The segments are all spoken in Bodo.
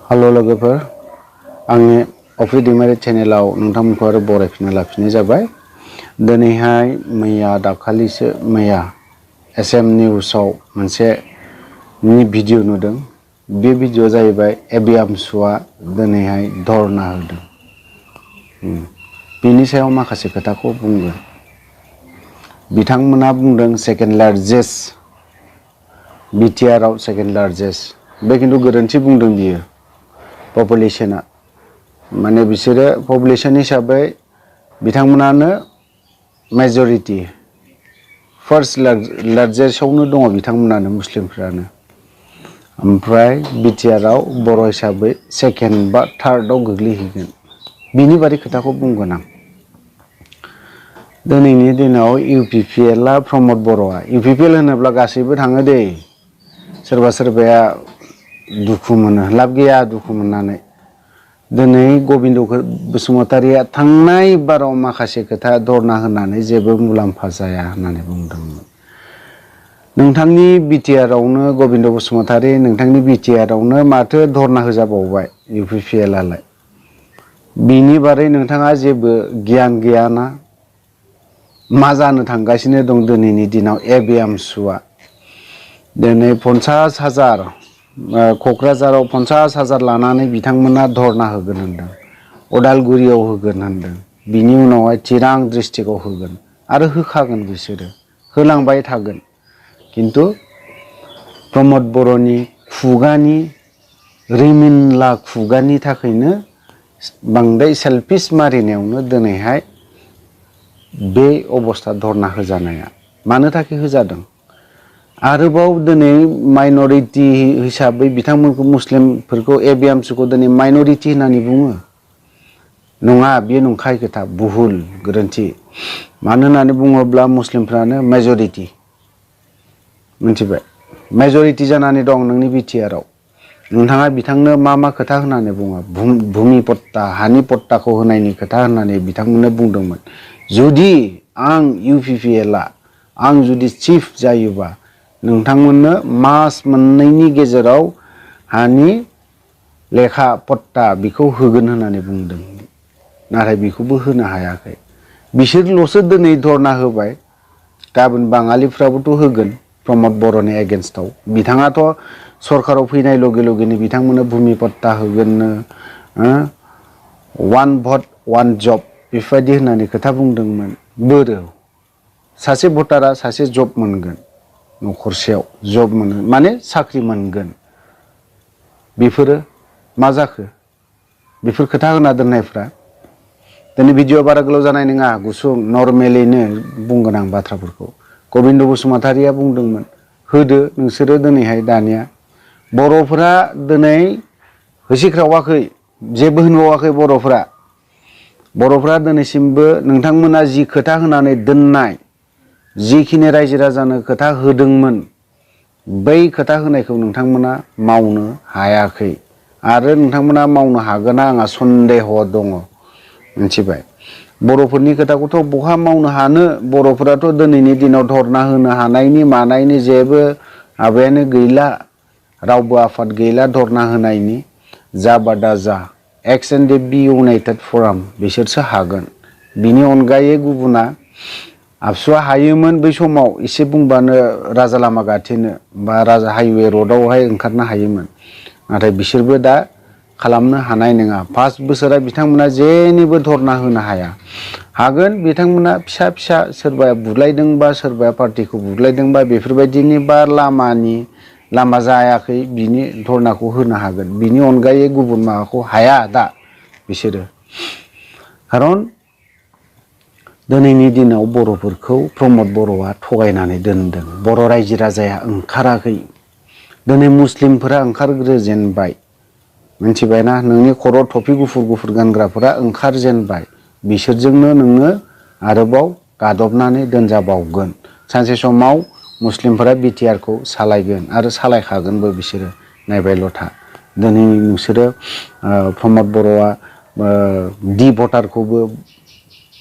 हेलो लोगोफोर आंनि अफ्रि दैमारि चेनेलाव नोंथांमोनखौ आरो बरायफिनना लाफिननाय जाबाय। दिनैहाय मैया एसएम निउसाव मोनसे भिडिअ नुदों। बे भिडिअ जाहैबाय एबिएमसुआ दिनैहाय धरना होदों। बिनि सायाव माखासे खोथाखौ बुंगोन। बिथांमोना बुंदों सेकेन्ड लार्जेस्ट बिटिआरआव सेकेन्ड लार्जेस्ट। बे खिन्थु गोरोन्थि बुंदों बियो। पपुलेशना माने बिसोरो पपुलेशन हिसाबै बिथांमोनानो मेजरिटी फार्स्ट लार्जेस्टआवनो दङ बिथांमोनानो मुस्लिमफ्रानो। ओमफ्राय बिटिआरआव बर' हिसाबै सेकेन्ड बा थार्डआव गोग्लैहैगोन। बिनि बादै खोथाखौ बुंगोन आं। दिनैनि दिनाव इउपिपिएलआ प्रमद बर'आ इउपिपिएल होनोब्ला गासैबो थाङो दै। सोरबा सोरबाया दुखु मोनो, लाब गैया दुखु मोननानै। दिनै गबिन्द बसुमतारिया थांनाय बाराव माखासे खोथा धरना होनानै जेबो मुलाम्फा जाया होननानै बुंदोंमोन। नोंथांनि बिटिआरआवनो गबिन्द बसुमतारि नोंथांनि बिटिआरआवनो माथो धरना होजाबावबाय इउपिपिएलआलाय। बिनि बारै नोंथाङा जेबो गियान गैयाना? मा जानो थांगासिनो दं दिनैनि दिनाव एबिएमसुआ? दिनै 50,000 क'क्राझाराव 50,000 लानानै बिथांमोना धरना होगोन होनदों। अदालगुरियाव होगोन होनदों। बिनि उनावहाय चिरां डिस्ट्रिक्टआव होगोन आरो होखागोन बिसोरो होलांबाय थागोन। किन्तु प्रमद बर'नि खुगानि रिमिनला खुगानि थाखायनो बांद्राय सेल्फिस मारिनायावनो दिनैहाय बे अबस्था धरना होजानाया मानो थाखाय होजादों। आरोबाव दिनै माइनरिटि हिसाबै बिथांमोनखौ मुस्लिमफोरखौ एबिएमसुखौ दिनै माइनरिटि होननानै बुङो। नङा, बेयो नंखाय खोथा, भुल, गोरोन्थि। मानो होननानै बुङोब्ला मुस्लिमफ्रानो मेजरिटि। मिथिबाय? मेजरिटि जानानै दं नोंनि बिटिआरआव। नोंथाङा बिथांनो मा खोथा होननानै बुङो? भुमि पट्टा, हानि पट्टाखौ होनायनि खोथा होननानै बिथांमोननो बुंदोंमोन। जुदि आं इउपिपिएलआ आं जुदि चिफ जायोबा नोंथांमोननो मास मोननैनि गेजेराव हानि लेखा पट्टा बेखौ होगोन होननानै बुंदों। नाथाय बेखौबो होनो हायाखै। बिसोरल'सो दिनै धरना होबाय। गाबोन बाङालिफ्राबोथ' होगोन प्रमद बर'नि एगेन्स्टआव। बिथाङाथ' सरकाराव फैनाय लगे लगेनो बिथांमोननो भुमि पट्टा होगोननो, 1 भट 1 जब बेफोरबायदि होननानै खोथा बुंदोंमोन। बोरो सासे भटारा सासे जब मोनगोन, न'खरसेयाव जब मोनगोन माने साख्रि मोनगोन। बेफोरो मा जाखो? बेफोर खोथा होना दोननायफ्रा। दिनै भिडिअ बारा गोलाव जानाय नङा, गुसुं नर्मेलैनो बुंगोन आं बाथ्राफोरखौ। गबिन्द बसुमतारिया बुंदोंमोन होदो नोंसोरो दिनैहाय दानिया। बर'फोरा दिनै होसिख्रावाखै, जेबो होनबावाखै बर'फोरा। बर'फ्रा दिनैसिमबो नोंथांमोना जि खोथा होनानै दोननाय, जिखिनि रायजो राजानो खोथा होदोंमोन, बै खोथा होनायखौ नोंथांमोना मावनो हायाखै। आरो नोंथांमोना मावनो हागोना आंहा सन्देह दङ। मिथिबाय? बर'फोरनि खोथाखौथ' बहा मावनो हानो? बर'फोराथ' दिनैनि दिनाव धरना होनो हानायनि मानायनि जेबो माबायानो गैला। रावबो आफाद गैला धरना होनायनि। जाबा दाजा एक्स एन्ड बि इउनाइटेड फराम बिसोरसो हागोन। बिनि अनगायै गुबुना आबसुआ हायोमोन बै समाव एसे बुंबानो राजा लामा गाथेनो बा राजा हाइवे रडआवहाय ओंखारनो हायोमोन। नाथाय बिसोरबो दा खालामनो हानाय नङा। 5 बोसोरा बिथांमोना जेनिबो धरना होनो हाया। हागोन बिथांमोना फिसा फिसा सोरबाया बुलायदोंबा सोरबाया पार्टिखौ बुलायदोंबा बेफोरबायदिनि बा लामा जायाखै बिनि धरनाखौ होनो हागोन। बिनि अनगायै गुबुन माबाखौ हाया दा बिसोरो। खारन दिनैनि दिनाव बर'फोरखौ प्रमद बर'आ थगायनानै दोनदों। बर' रायजो राजाया ओंखाराखै। दिनै मुस्लिमफोरा ओंखारग्रोजेनबाय। मिथिबायना? नोंनि खर' थफि गुफुर गुफुर गानग्राफोरा ओंखारजेनबाय। बिसोरजोंनो नोङो आरोबाव गादबनानै दोनजाबावगोन। सानसे समाव मुस्लिमफोरा बिटिआरखौ सालायगोन आरो सालायखागोनबो बिसोरो। नायबायल' था। दिनै नोंसोरो प्रमद बर'आ डि भटारखौबो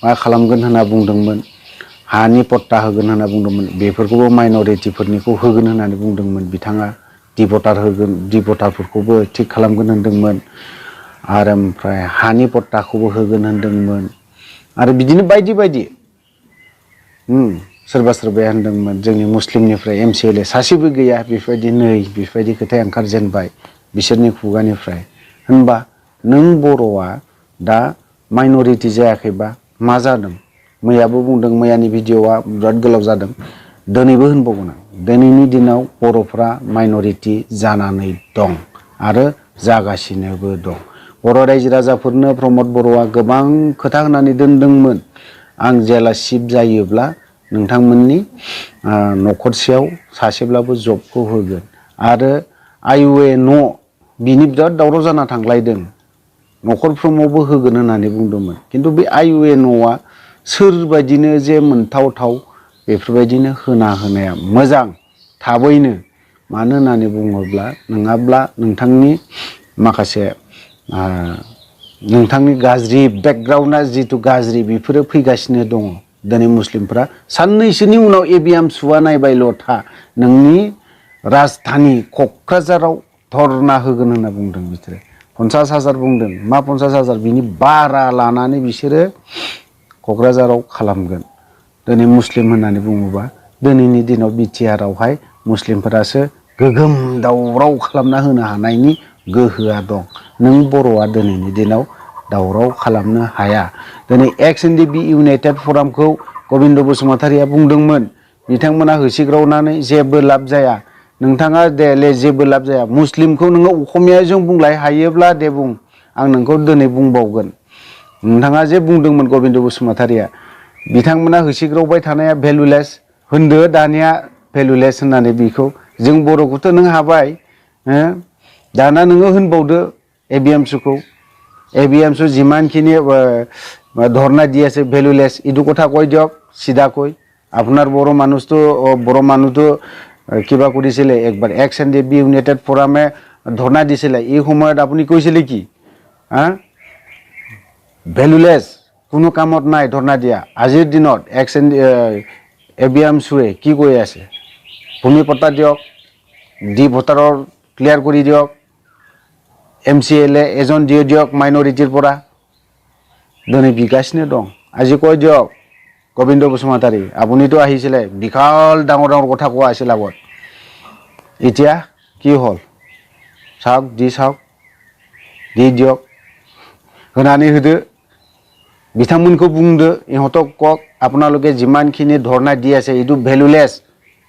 मा खालामगोन होनना बुंदोंमोन। हानि पट्टा होगोन होनना बुंदोंमोन। बेफोरखौबो माइनरिटिफोरनिखौ होगोन होननानै बुंदोंमोन बिथाङा। डिभटार होगोन डिभटारफोरखौबो थिग खालामगोन होनदोंमोन आरो ओमफ्राय हानि पट्टाखौबो होगोन होनदोंमोन आरो बिदिनो बायदि बायदि सोरबा सोरबाया होनदोंमोन जोंनि मुस्लिमनिफ्राय MCLA सासेबो गैया बेफोरबायदि बेफोरबायदि खोथाया ओंखारजेनबाय बिसोरनि खुगानिफ्राय होनबा नों बर'आ दा माइनरिटि जायाखैबा मा जादों मैयाबो बुंदों मैयानि भिडिअआ बिराद गोलाव जादों दिनैबो होनबावगोन आं दिनैनि दिनाव बर'फ्रा माइनरिटि जानानै दं आरो जागासिनोबो दं बर' रायजो राजाफोरनो प्रमद बर'आ गोबां खोथा होनानै दोनदोंमोन आं जेला सिफ जायोब्ला नोंथांमोननि न'खरसेयाव सासेब्लाबो जबखौ होगोन आरो IUA न' बिनि बिराद दावराव जाना थांलायदों न'खरफ्रोमावबो होगोन होननानै बुंदोंमोन खिन्थु बे IUA न'आ सोरबायदिनो जे मोनथावथाव बेफोरबायदिनो होनाया मोजां थाबैनो मानो होननानै बुङोब्ला नङाब्ला नोंथांनि माखासे नोंथांनि गाज्रि बेकग्राउन्डआ जितु गाज्रि बेफोरो फैगासिनो दङ दिनै मुस्लिमफ्रा साननैसोनि उनाव ABM सुवा नायबायल' था नोंनि राजधानि क'क्राझाराव धरना होगोन होनना बुंदों बिसोरो 50,000 बुंदों मा 50,000 बिनि बारा लानानै बिसोरो क'क्राझाराव खालामगोन दिनै मुस्लिम होननानै बुङोबा दिनैनि दिनाव BTRआवहाय मुस्लिमफोरासो गोगोम दावराव खालामना होनो हानायनि गोहोआ दं नों बर'आ दिनैनि दिनाव दावराव खालामनो हाया दिनै XNDP इउनाइटेड फरामखौ गबिन्द बसुमतारिया बुंदोंमोन बिथांमोना होसिग्रावनानै जेबो लाब जाया नोंथाङा दे जेबो लाब जाया मुस्लिमखौ नोङो असमियाजों बुंलाय हायोब्ला दे बुं आं नोंखौ दिनै बुंबावगोन नोंथाङा जे बुंदोंमोन गबिन्द बसुमतारिया बिथांमोना होसिग्रावबाय थानाया भेलुलेस होनदो दानिया भेलुलेस होननानै बिखौ जों बर'खौथ' नों हाबाय दाना नोङो होनबावदो ABMसुखौ ABMसु যিমানখিনি ধর্ণা দিয়েছে ভ্যালুলেস ইটো কথা কৈ দিয়ক চিধাকৈ আপোনাৰ বড়ো মানুহটো কিবা কৰিছিলে একবাৰ XNDP ইউনাইটেড ফৰামে ধৰ্ণা দিছিলে এই সময়ত আপুনি কৈছিলে কি ভ্যালুলেস কোনো কামত নাই ধৰ্ণা দিয়া আজিৰ দিনত ABMচুৱে কি কৈ আছে ভূমি পট্টা দিয়ক ডিভটাৰৰ ক্লিয়াৰ কৰি দিয়ক MCLA এজন দিয়ক মাইনৰিটিৰ পৰা দিनै বিগাसिनो दं আজি কৈ দিয়ক গবিন্দ বসুমতাৰী আপুনিতো আহিছিলে বিশাল ডাঙৰ ডাঙৰ কথা কোৱা আছিল আগত এতিয়া কি হ'ল চাওক দি দিয়ক होनानै होदो बिथांमोनखौ बुंदो इहतक कक আপোনালোকে যিমানখিনি ধৰ্ণা দি আছে ইটো ভ্যালুলেস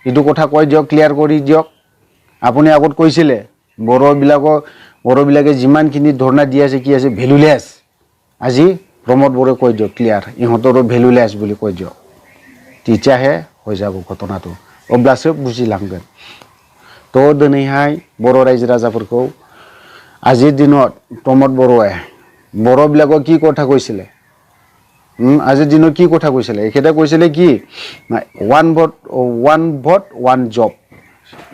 ইটো কথা কৈ দিয়ক ক্লিয়াৰ কৰি দিয়ক আপুনি আগত কৈছিলে বড়োবিলাকে যিমানখিনি ধৰ্ণা দি আছে কি আছে ভ্যালুলেস আজি প্ৰমোদ বড়োৱে কৈ দিয়ক ক্লিয়াৰ ইহঁতৰো ভ্যালুলেস বুলি কৈ দিয়ক তেতিয়াহে হৈ যাব ঘটনাটো অब्लासो বুজিलांगोन তো दिनैहाय बर' रायजो राजाफोरखौ আজিৰ दिনত प्रमोद बड़ोৱে बड़ोবিলাকক কি কথা কৈছিলে আজিৰ দিনত কি কথা কৈছিলে একেটা কৈছিলে কি ওয়ান ভোট ওয়ান জব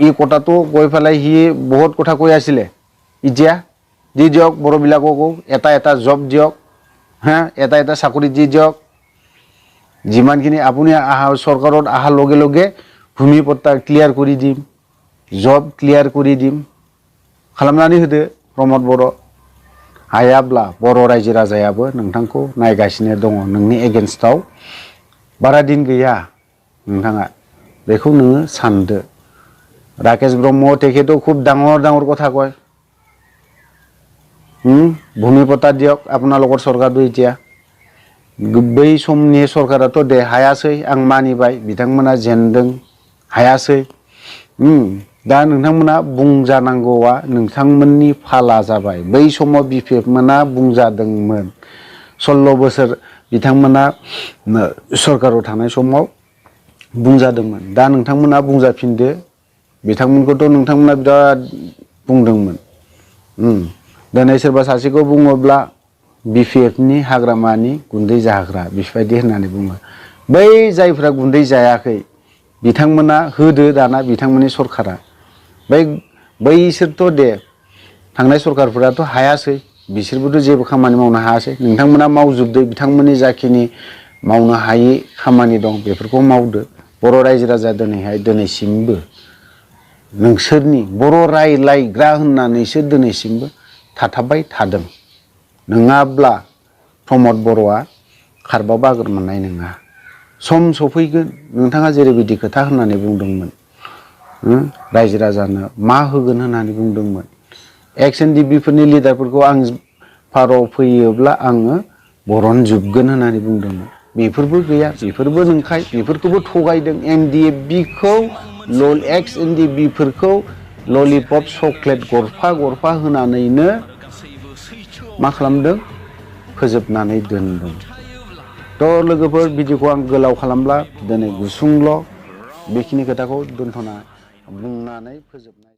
এই কথাটো কৈ পেলাই হি বহুত কথা কৈ আছিলে এতিয়া দি দিয়ক বড়োবিলাককো এটা জব দিয়ক এটা চাকৰি দি দিয়ক যিমানখিনি আপুনি চৰকাৰত অহাৰ লগে লগে ভূমি পট্টা ক্লিয়াৰ কৰি দিম জব ক্লিয়াৰ কৰি দিম খালামनानै होदो प्रमोद बड़ो हायाब्ला बर' रायजो राजायाबो नोंथांखौ नायगासिनो दङ नोंनि एगेन्स्टआव बारा दिन गैया नोंथाङा बेखौ नोङो सानदो राकेश ब्रह्म तेखेतो खूब डाঙर কথা কয় भूमि पट्टा दियक আপোনালোকৰ सरकारটো এতিয়া बै समनि सरकाराथ' दे हायासै आं मानिबाय बिथांमोना जेनदों हायासै दा नोंथांमोना बुंजानांगौआ नोंथांमोननि फाला जाबाय बै समाव BPF मोना बुंजादोंमोन 16 बोसोर बिथांमोना सरकाराव थानाय समाव बुंजादोंमोन दा नोंथांमोना बुंजाफिनदो बिथांमोनखौथ' नोंथांमोना बिराद बुंदोंमोन दिनै सोरबा सासेखौ बुङोब्ला BPFनि हाग्रामानि गुन्दै जाग्रा बेफोरबायदि होननानै बुङो बै जायफ्रा गुन्दै जायाखै बिथांमोना होदो दाना बिथांमोननि सरकारा बैसोरथ' दे थांनाय सरकारफोराथ' हायासै बिसोरबोथ' जेबो खामानि मावनो हायासै नोंथांमोना मावजोबदो बिथांमोननि जाखिनि मावनो हायि खामानि दं बेफोरखौ मावदो बर' रायजो राजा दिनैसिमबो नोंसोरनि बर' रायलायग्रा होननानैसो दिनैसिमबो थाथाबबाय थादों। नङाब्ला प्रमद बर'आ खारबा बागोर मोननाय नङा। सम सफैगोन नोंथाङा जेरैबायदि खोथा होननानै बुंदोंमोन, रायजो राजानो मा होगोन होननानै बुंदोंमोन। एक्स एन डि बि फोरनि लिडारफोरखौ आं पावाराव फैयोब्ला आङो बरनजोबगोन होननानै बुंदोंमोन। बेफोरबो गैया, बेफोरबो नंखाय, बेफोरखौबो थगायदों। NDFB-खौ एक्स NDB-फोरखौ ललिपप चक्लेट गरफा गरफा होनानैनो मा खालामदों, फोजोबनानै दोनदों। थ' लोगोफोर, भिडिअखौ आं गोलाव खालामला, दिनै गुसुंल' बेखिनि खोथाखौ बुंनानै फोजोबनाय